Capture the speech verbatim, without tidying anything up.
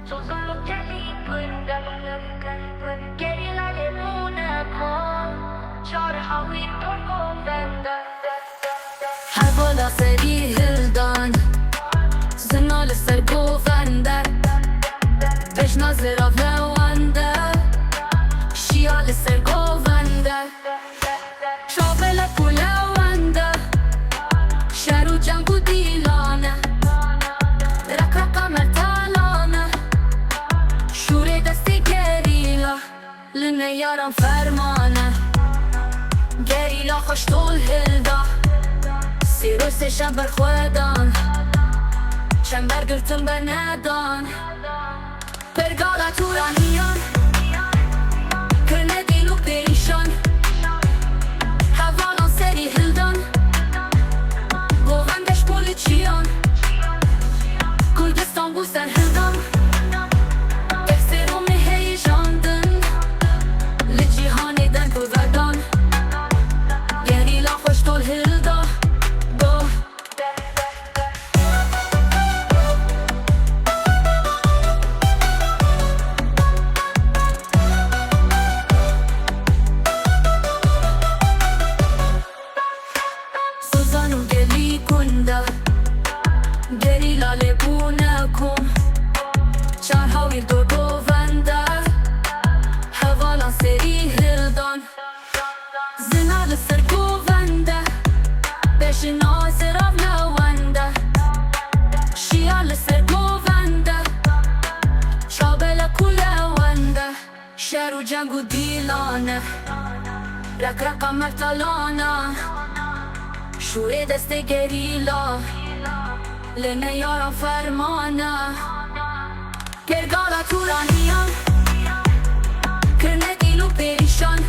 Sozan û Kelî gund e, gerîla lê bûne kom, çar hawîr pir govend e. Hevala serî hildan, zina li ser govend e, bejna zirav lewend e, şiya li ser govend e. Çavele ku lewend e, şer û ceng û dîlan e, reqreqa mertalan e, şûrê destê gerîla, li neyaran ferman e. Gerîla xweş tol hilda, sêr û sêşem berxwedan, çember girtin bernedan. Pergala Turaniyan, kirine dîl û perîşan, hevalan serî hildan, govend e ji bo li çiyan, Kurdistan bû serhildan, destê Romê heyijandin, li cîhanê deng û vedan, gerîla xweş tol hilda, doh. Sozan û Kelî gund e, gerîla lê bûne kom, çar hawîr dor govend e, hevalan serî hildan. Zina li ser govend e, bejna zirav lewend e, şiya li ser govend e, çavele ku lewend e, şer û ceng û dîlan e, reqreqa mertalan e, şûrê destê gerîla, li neyaran ferman e. Pergala Turaniyan, kirine dîl û perîşan,